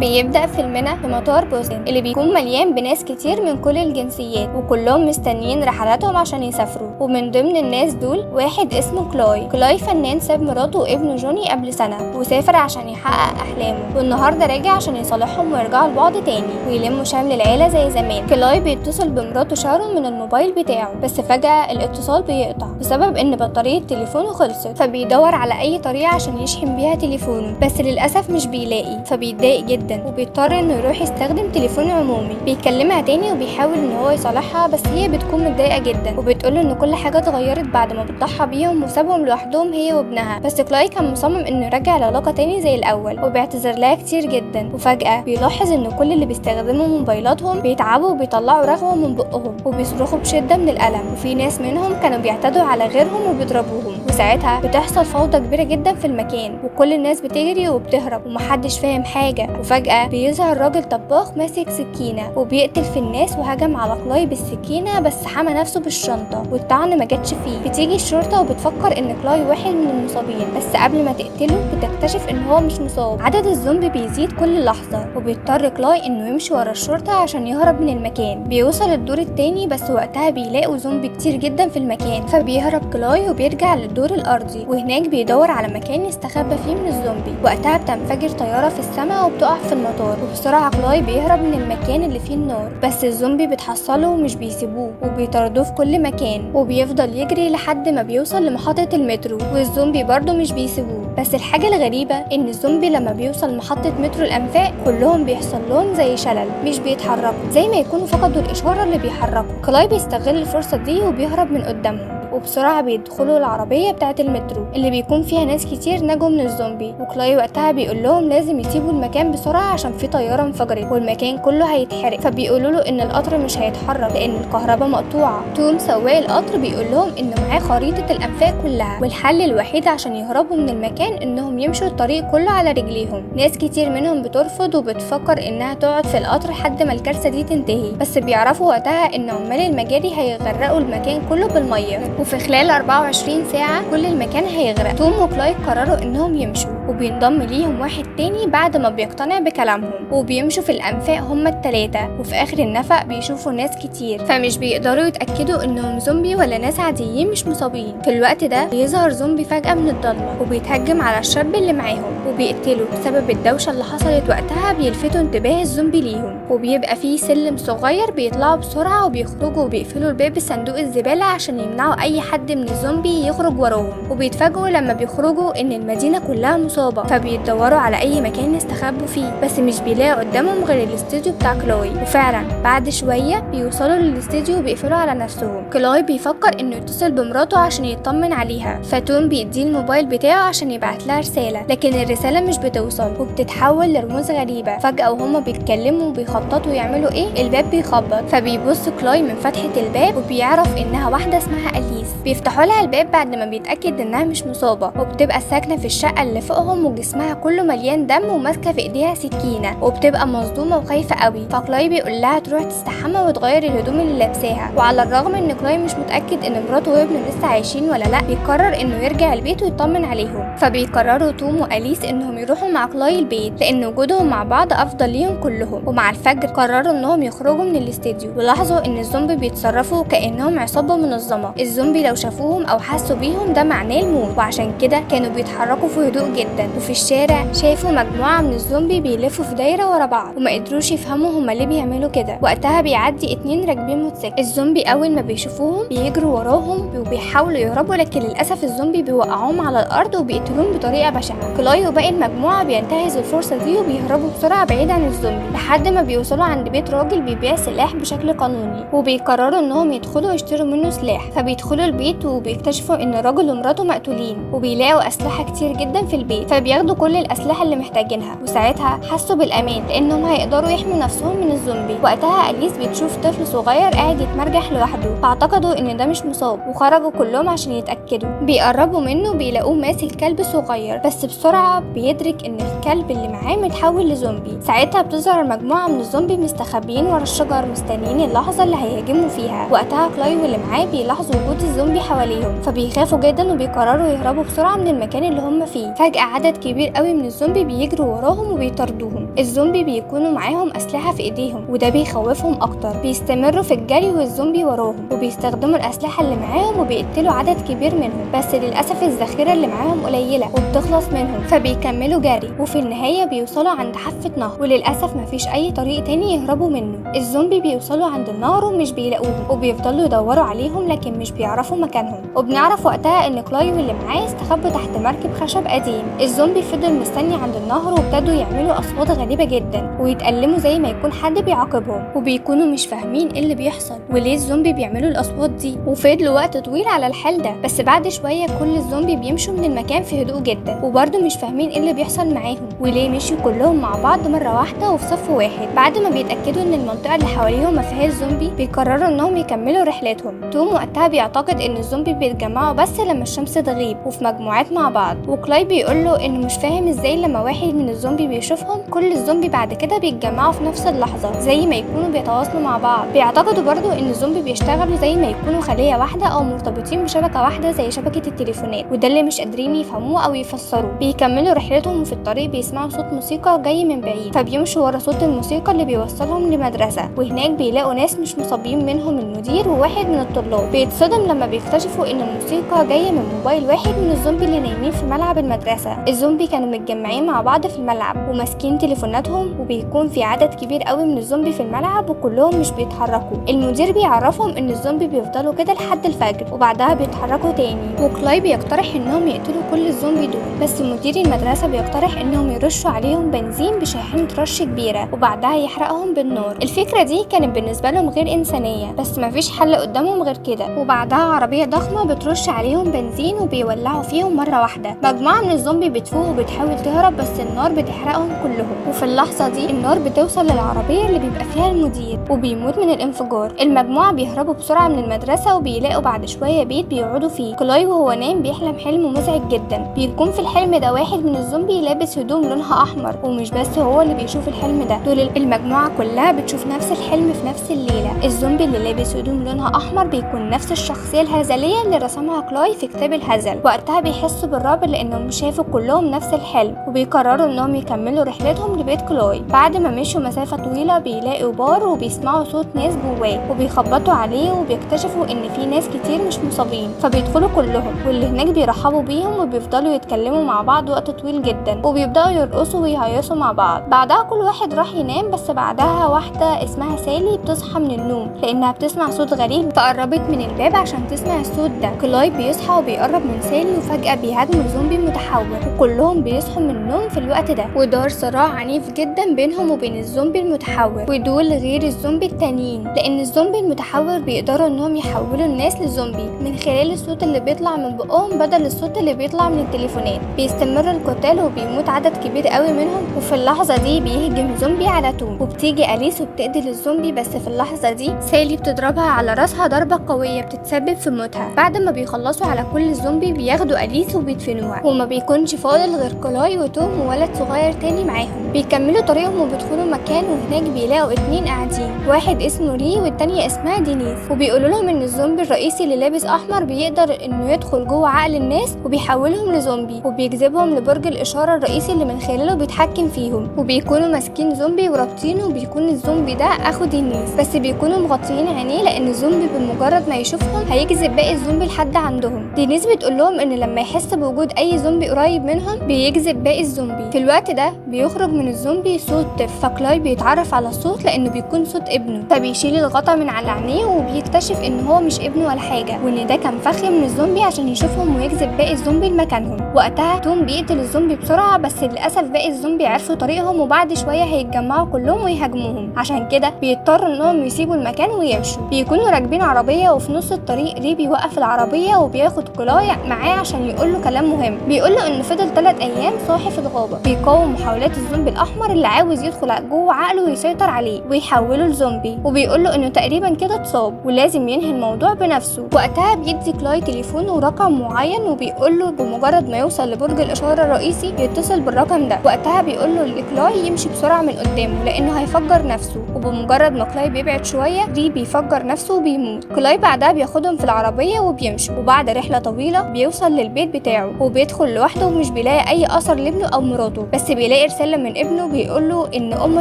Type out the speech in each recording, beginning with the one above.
بيبدأ فيلمنا في مطار بوسطن اللي بيكون مليان بناس كتير من كل الجنسيات، وكلهم مستنيين رحلاتهم عشان يسافروا. ومن ضمن الناس دول واحد اسمه كلاي. كلاي فنان ساب مراته وابنه جوني قبل سنة وسافر عشان يحقق أحلامه، والنهارده راجع عشان يصالحهم ويرجعوا لبعض تاني ويلموا شمل العيلة زي زمان. كلاي بيتصل بمراته شارون من الموبايل بتاعه، بس فجأة الاتصال بيقطع بسبب ان بطارية تليفونه خلصت، فبيدور على اي طريقة عشان يشحن بيها تليفونه، بس للأسف مش بيلاقي، فبيتضايق جدا وبيضطر انه يروح يستخدم تليفون عمومي. بيكلمها تاني وبيحاول ان هو يصالحها، بس هي بتكون متضايقة جدا وبتقوله ان كل حاجة اتغيرت بعد ما بتضحى بيهم وسابهم لوحدهم هي وابنها. بس كلاي كان مصمم انه يرجع العلاقة تاني زي الاول وبيعتذر لها كتير جدا. وفجأة بيلاحظ ان كل اللي بيستخدموا موبايلاتهم بيتعبوا وبيطلعوا رغوة من بقهم وبيصرخوا بشدة من الألم، وفي ناس منهم كانوا بيعتدوا على غيرهم وبيضربوهم. وساعتها بتحصل فوضى كبيرة جدا في المكان وكل الناس بتجري وبتهرب ومحدش فاهم حاجة. وفجأة بيظهر راجل طباخ ماسك سكينة وبيقتل في الناس وهجم على كلاي بالسكينة، بس حمى نفسه بالشنطة والطعن ما جاتش فيه. بتيجي الشرطة وبتفكر ان كلاي واحد من المصابين، بس قبل ما تقتله بتكتشف ان هو مش مصاب. عدد الزومبي بيزيد كل لحظة وبيضطر كلاي انه يمشي ورا الشرطة عشان يهرب من المكان. بيوصل الدور التاني، بس وقتها بيلاقوا زومبي كتير جدا في المكان، فبيهرب كلاي وبيرجع للدور الارضي، وهناك بيدور على مكان يستخبى فيه من الزومبي. وقتها بتنفجر طيارة في السماء وبتقع في المطار، وبسرعة كلاي بيهرب من المكان اللي فيه النار، بس الزومبي بتحصله ومش بيسيبوه وبيطاردوه في كل مكان، وبيفضل يجري لحد ما بيوصل لمحطة المترو والزومبي برضه مش بيسيبوه. بس الحاجة الغريبة ان الزومبي لما بيوصل محطة مترو الانفاق كلهم بيحصل لهم زي شلل، مش بيتحركوا، زي ما يكونوا فقدوا الاشارة اللي بيحركوا. كلاي بيستغل الفرصة دي وبيهرب من قدامهم، وبسرعة بيدخلوا العربية بتاعة المترو اللي بيكون فيها ناس كتير نجوا من الزومبي. وكلاي وقتها بيقول لهم لازم يسيبوا المكان بسرعة عشان في طيارة انفجرت والمكان كله هيتحرق، فبيقولوا له ان القطر مش هيتحرك لان الكهرباء مقطوعة. توم سواق القطر بيقول لهم ان معاه خريطة الانفاق كلها، والحل الوحيد عشان يهربوا من المكان انهم يمشوا الطريق كله على رجليهم. ناس كتير منهم بترفض وبتفكر انها تقعد في القطر لحد ما الكارثة دي تنتهي، بس بيعرفوا وقتها ان عمال المجاري هيغرقوا المكان كله بالمية، وفي خلال 24 ساعة كل المكان هيغرق. توم وكلاي قرروا انهم يمشوا، وبينضم ليهم واحد تاني بعد ما بيقتنع بكلامهم، وبيمشوا في الانفاق هما التلاتة. وفي اخر النفق بيشوفوا ناس كتير، فمش بيقدروا يتأكدوا انهم زومبي ولا ناس عاديين مش مصابين. في الوقت ده بيظهر زومبي فجأة من الضلمة وبيتهجم على الشاب اللي معاهم وبيقتله. بسبب الدوشة اللي حصلت وقتها بيلفتوا انتباه الزومبي ليهم، وبيبقى فيه سلم صغير بيطلعوا بسرعة وبيخرجوا وبيقفلوا الباب بصندوق الزبالة عشان يمنعوا اي حد من الزومبي يخرج وراهم. وبيتفاجئوا لما بيخرجوا ان المدينة كلها مصابة، فبيدوروا على اي مكان يستخبوا فيه، بس مش بيلاقوا قدامهم غير الاستوديو بتاع كلاي. وفعلا بعد شوية بيوصلوا للاستوديو وبيقفلوا على نفسهم. كلاي بيفكر انه يتصل بمراته عشان يطمن عليها، فتوم بيديه الموبايل بتاعه عشان يبعت لها رسالة، لكن الرسالة مش بتوصل وبتتحول لرموز غريبة. فجأة وهما بيتكلموا وبيخططوا يعملوا ايه، الباب بيخبط، فبيبص كلاي من فتحة الباب وبيعرف انها واحدة اسمها أليس. بيفتحوا لها الباب بعد ما بيتأكد انها مش مصابة، وبتبقى ساكنة في الشقة اللي فوقهم وجسمها كله مليان دم وماسكة في ايديها سكينة، وبتبقى مصدومة وخايفة قوي. فكلاي بيقول لها تروح تستحمى وتغير الهدوم اللي لابساها. وعلى الرغم ان كلاي مش متأكد ان مراته وابنه لسه عايشين ولا لا، بيقرر انه يرجع البيت ويطمن عليهم. فبيقرروا توم وأليس انهم يروحوا مع كلاي البيت لان وجودهم مع بعض افضل ليهم كلهم. ومع الفجر قرروا انهم يخرجوا من الاستديو، ولاحظوا ان الزومبي بيتصرفوا كانهم عصابة منظمة. الزومبي لو شافوهم او حسوا بيهم ده معناه الموت، وعشان كده كانوا بيتحركوا في هدوء جدا. وفي الشارع شافوا مجموعة من الزومبي بيلفوا في دايرة ورا بعض وما قدروش يفهموا هما ليه بيعملوا كده. وقتها بيعدي 2 راكبين موتوسيكل. الزومبي اول ما بيشوفوهم بيجروا وراهم وبيحاولوا يهربوا، لكن للاسف الزومبي بيوقعوهم على الارض وبيقتلوهم بطريقة بشعة. كلاي وباقي المجموعة بينتهزوا الفرصة دي وبيهربوا بسرعة بعيد عن الزومبي لحد ما بيوصلوا عند بيت راجل بيبيع سلاح بشكل قانوني، وبيقرروا انهم يدخلوا يشتروا منه سلاح. فبيدخلوا البيت وبيكتشفوا ان الراجل ومراته مقتولين، وبيلاقوا اسلحة كتير جدا في البيت، فبياخدوا كل الاسلحة اللي محتاجينها. وساعتها حسوا بالامان لانهم هيقدروا يحموا نفسهم من الزومبي. وقتها أليس بتشوف طفل صغير قاعد يتمرجح لوحده، فاعتقدوا ان ده مش مصاب وخرجوا كلهم عشان يتاكدوا. بيقربوا منه بيلاقوه ماسك كلب صغير، بس بسرعة بيدرك ان الكلب اللي معاه متحول لزومبي. ساعتها بتظهر مجموعة من الزومبي مستخبيين ورا الشجر مستنيين اللحظة اللي هيهاجموا فيها. وقتها كلاي واللي معاه بيلاحظوا وجود الزومبي حواليهم، فبيخافوا جدا وبيقرروا يهربوا بسرعة من المكان اللي هم فيه. فجأة عدد كبير قوي من الزومبي بيجروا وراهم وبيطاردوهم. الزومبي بيكونوا معاهم اسلحة في ايديهم وده بيخوفهم اكتر. بيستمروا في الجري والزومبي وراهم، وبيستخدموا الاسلحة اللي معاهم وبيقتلوا عدد كبير منهم، بس للاسف الذخيره اللي معاهم قليله وبتخلص منهم، فبيكملوا جري. وفي النهاية بيوصلوا عند حافة نهر، وللاسف مفيش اي طريق تاني يهربوا منه. الزومبي بيوصلوا عند النهر ومش بيلاقوهم، وبيفضلوا يدوروا عليهم لكن مش بيعرفوا مكانهم. وبنعرف وقتها ان كلاي واللي معاه استخبوا تحت مركب خشب قديم. الزومبي فضل مستني عند النهر وابتدوا يعملوا اصوات غريبة جدا ويتألموا زي ما يكون حد بيعاقبهم، وبيكونوا مش فاهمين ايه اللي بيحصل وليه الزومبي بيعملوا الاصوات دي. وفضلوا وقت طويل على الحال ده، بس بعد شوية كل الزومبي بيمشوا من المكان في هدوء جدا، وبرضه مش فاهمين ايه اللي بيحصل معاهم وليه مشوا كلهم مع بعض مرة واحدة وفي صف واحد. بعد ما بيتاكدوا ان المنطقة اللي حواليهم ما فيهاش زومبي بيقرروا انهم يكملوا رحلتهم. توم وقتها بيعتقد ان الزومبي بيتجمعوا بس لما الشمس تغيب وفي مجموعات مع بعض، وكلاي بيقول له انه مش فاهم ازاي لما واحد من الزومبي بيشوفهم كل الزومبي بعد كده بيتجمعوا في نفس اللحظة زي ما يكونوا بيتواصلوا مع بعض. بيعتقدوا برضو ان الزومبي بيشتغلوا زي ما يكونوا خليه واحدة او مرتبطين بشبكة واحدة زي شبكة التليفونات، وده اللي مش قادرين يفهموه او يفسروه. بيكملوا رحلتهم وفي الطريق بيسمعوا صوت موسيقى جاي من بعيد، فبيمشوا ورا صوت الموسيقى اللي بيوصلهم لمدرسة، وهناك بيلاقوا ناس مش مصابين منهم المدير وواحد من الطلاب. بيتصدم لما بيكتشفوا ان الموسيقى جاية من موبايل واحد من الزومبي اللي نايمين في ملعب المدرسة. الزومبي كانوا متجمعين مع بعض في الملعب وماسكين تليفوناتهم، وبيكون في عدد كبير قوي من الزومبي في الملعب وكلهم مش بيتحركوا. المدير بيعرفهم ان الزومبي بيفضلوا كده لحد الفجر وبعدها بيتحركوا تاني، وكلاي بيقترح انهم يقتلوا كل الزومبي دول، بس مدير المدرسة بيقترح انهم يرشوا عليهم بنزين بشاحنه رش كبيرة وبعدها يحرقهم بالنار. الفكرة دي كانت بالنسبة لهم غير انسانيه، بس مفيش حل قدامهم غير كده. وبعدها عربية ضخمة بترش عليهم بنزين وبيولعوا فيهم مرة واحدة. مجموعة من الزومبي بتفوق وبتحاول تهرب بس النار بتحرقهم كلهم، وفي اللحظة دي النار بتوصل للعربية اللي بيبقى فيها المدير وبيموت من الانفجار. المجموعة بيهربوا بسرعة من المدرسة وبيلاقوا بعد شوية بيت بيقعدوا فيه. كلاي وهو نايم بيحلم حلم مزعج جدا، بيكون في الحلم ده واحد من الزومبي لابس هدوم لونها احمر، ومش بس هو اللي بيشوف الحلم ده، دول المجموعة كلها بتشوف نفس الحلم في نفس الليلة. الزومبي اللي لابس هدوم لونها احمر بيكون نفس الشخصية الهزليه اللي رسمها كلاي في كتاب الهزل. وقتها بيحسوا بالرعب لانهم شافوا كلهم نفس الحلم، وبيقرروا انهم يكملوا رحلتهم لبيت كلاي. بعد ما مشوا مسافة طويلة بيلاقوا بار وبيسمعوا صوت ناس جواه وبيخبطوا عليه، وبيكتشفوا ان في ناس كتير مش مصابين، فبيدخلوا كلهم واللي هناك بيرحبوا بيهم وبيفضلوا يتكلموا مع بعض وقت طويل جدا، وبيبداوا يرقصوا ويهيصوا مع بعض. بعدها كل واحد راح ينام، بس بعدها واحدة اسمها سالي بتصحى من النوم لانها بتسمع صوت غريب، فقربت من الباب عشان تسمع الصوت ده. كلاي بيصحى وبيقرب من سالي وفجأة بيهاجموا زومبي متحور، وكلهم بيصحوا من النوم في الوقت ده، ودار صراع عنيف جدا بينهم وبين الزومبي المتحور، ودول غير الزومبي التانيين لان الزومبي المتحور بيقدروا انهم يحولوا الناس لزومبي من خلال الصوت اللي بيطلع من بقهم بدل الصوت اللي بيطلع من التليفونات. بيستمر القتال وبيموت عدد كبير قوي منهم، وفي اللحظة دي بيهجم زومبي على توم، وبتيجي أليس وبتقتل الزومبي، بس في اللحظة دي سالي بتضربها على راسها ضربة قوية بتتسبب في موتها. بعد ما بيخلصوا على كل الزومبي بياخدوا أليس وبيدفنوها، وما بيكونش فاضل غير كلاي وتوم وولد صغير تاني معاهم. بيكملوا طريقهم وبيدخلوا مكان، وهناك بيلاقوا 2 قاعدين، واحد اسمه ري والتانية اسمها دينيس، وبيقولوا لهم ان الزومبي الرئيسي اللي لابس احمر بيقدر انه يدخل جوه عقل الناس وبيحولهم لزومبي، وبيجذبهم لبرج الاشارة الرئيسي اللي من خلاله بيتحكم فيهم، وبيكونوا ماسكين زومبي ورابطينه، وبيكون الزومبي ده اخو دينيس، بس بيكونوا مغطيين عينيه لان الزومبي بمجرد ما يشوفهم هيجذب باقي الزومبي لحد عندهم. دينيس بتقول لهم ان لما يحس بوجود اي زومبي قريب منهم بيجذب باقي الزومبي. في الوقت ده بيخرج من الزومبي صوت طفل، فكلاي بيتعرف على الصوت لانه بيكون صوت ابنه، فبيشيل الغطا من على عينيه وبيكتشف ان هو مش ابنه ولا حاجة، وان ده كان فخ من الزومبي عشان يشوفهم ويجذب باقي الزومبي لمكانهم. وقتها توم بيقتل الزومبي بسرعة، بس للاسف باقي الزومبي عرفوا طريقهم، وبعد شوية هيتجمعوا كلهم ويهاجموهم، عشان كده بيضطروا انهم يسيبوا المكان ويمشوا. بيكونوا راكبين عربية، وفي نص الطريق ري بيوقف العربية وبياخد كلاي معاه عشان يقول له كلام مهم. بيقول له انه فضل 3 ايام صاحي في الغابة بيقاوم محاولات الزومبي الاحمر اللي عاوز يدخل جوه عقله ويسيطر عليه ويحوله لزومبي، وبيقول له انه تقريبا كده اتصاب ولازم ينهي الموضوع بنفسه. وقتها بيدي كلاي تليفونه ورقم معين، وبيقول له بمجرد ما يوصل لبرج الاشارة الرئيسي يتصل بالرقم ده. وقتها بيقول له لكلاي يمشي بسرعة من قدامه لانه هيفجر نفسه، وبمجرد ما كلاي بيبعد شوية ري بيفجر نفسه وبيموت. كلاي بعدها بياخدهم في العربية وبيمشوا، وبعد رحله طويلة بيوصل للبيت بتاعه وبيدخل لوحده. مش بيلاقي اي اثر لابنه او مراته، بس بيلاقي رسالة من ابنه بيقوله ان امه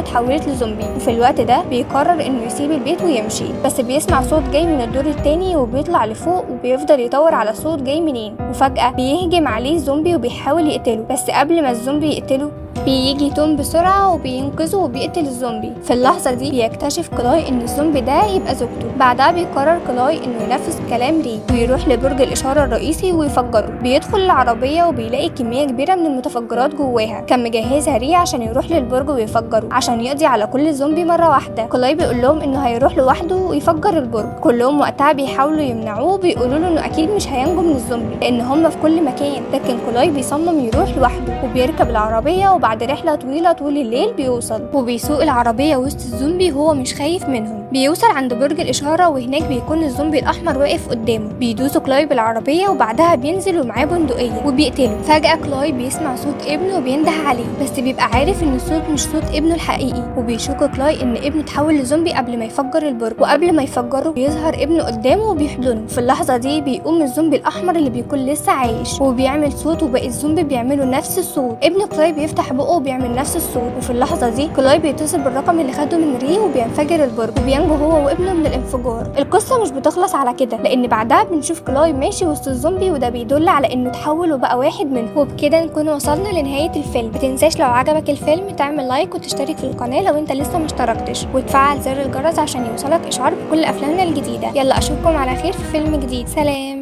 اتحولت لزومبي. وفي الوقت ده بيقرر انه يسيب البيت ويمشي، بس بيسمع صوت جاي من الدور التاني وبيطلع لفوق وبيفضل يدور على صوت جاي منين. وفجأة بيهجم عليه زومبي وبيحاول يقتله، بس قبل ما الزومبي يقتله بيجي توم بسرعة وبينقذه وبيقتل الزومبي. في اللحظة دي بيكتشف كلاي ان الزومبي ده يبقى زوجته. بعدها بيقرر كلاي انه ينفذ كلام ري ويروح لبرج الإشارة الرئيسي ويفجره. بيدخل العربية وبيلاقي كمية كبيرة من المتفجرات جواها كان مجهزها ري عشان يروح للبرج ويفجره عشان يقضي على كل زومبي مرة واحدة. كلاي بيقول لهم انه هيروح لوحده ويفجر البرج. كلهم وقتها بيحاولوا يمنعوه، بيقولوا له انه اكيد مش هينجو من الزومبي لان هم في كل مكان، لكن كلاي بيصمم يروح لوحده وبيركب العربية. وبعد رحلة طويلة طول الليل بيوصل وبيسوق العربية وسط الزومبي وهو مش خايف منهم. بيوصل عند برج الإشارة وهناك بيكون الزومبي الأحمر واقف قدامه. بيدوسوا كلاي بالعربية وبعدها بينزل ومعاه بندقية وبيقتله. فجأة كلاي بيسمع صوت ابنه وبينده عليه، بس بيبقى عارف إن الصوت مش صوت ابنه الحقيقي، وبيشك كلاي إن ابنه اتحول لزومبي قبل ما يفجر البرج. وقبل ما يفجره بيظهر ابنه قدامه وبيحضنه. في اللحظة دي بيقوم الزومبي الأحمر اللي بيكون لسه عايش وبيعمل صوت، وباقي الزومبي بيعملوا نفس الصوت. ابن كلاي بيفتح بقه وبيعمل نفس الصوت. وفي اللحظة دي كلاي بيتصل بالرقم اللي خده من ري وبينفجر البرج وبينجو هو وابنه من الانفجار. القصة مش بتخلص على كده، لأن بعدها بنشوف كلاي ماشي وسط الزومبي، وده بيدل على إنه اتحول وبقى واحد منهم. وبكده نكون وصلنا لنهاية الفيلم. متنساش لو عجبك الفيلم تعمل like وتشترك في القناة لو انت لسه مشتركتش، وتفعل زر الجرس عشان يوصلك إشعار بكل أفلامنا الجديدة. يلا أشوفكم على خير في فيلم جديد. سلام.